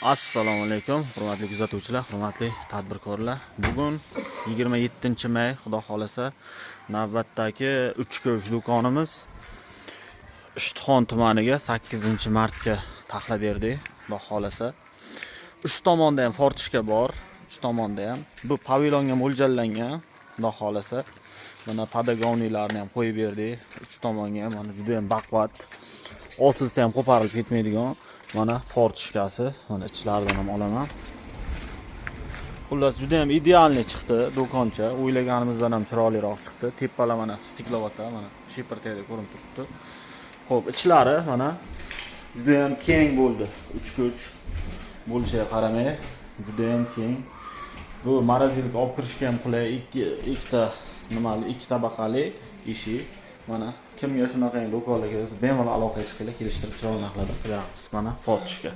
Assalomu alaykum, hurmatli kuzatuvchilar, hurmatli tadbirkorlar. Bugun 27-may, Xudo xolasa, navbatdagi 3 ga 3 do'konimiz Ishtixon tumaniga 8-martga taxlab berdik, Xudo xolasa. Uch tomonda ham форточка bor, uch tomonda ham. Bu pavilonga mo'ljallangan, Xudo xolasa. Mana подогонник larni ham qo'yib berdik. Uch tomonga ham mana juda ham baquvvat. Osilsa ham qo'parilib ketmaydigan mana форточка si, mana ichlaridan ham olaman. Xullas, juda ham идеальный chiqdi do'koncha. O'ylaganimizdan ham chiroyliroq chiqdi. Tepalar mana стекловата, mana shifer tagida ko'rinib turibdi. Xo'p, ichlari mana juda ham keng bo'ldi. 3 ga 3 bo'lishiga qaramay, juda ham keng. Bu морозилка olib kirishga ham qulay. Ikkita nimali, ikki tabaqali eshik. Mana kimga shunaqa do'konlar kerak bo'lsa, bemalol aloqaga chiqinglar, kelishtirib chiroyli narxlarda qilib beramiz. Mana форточка.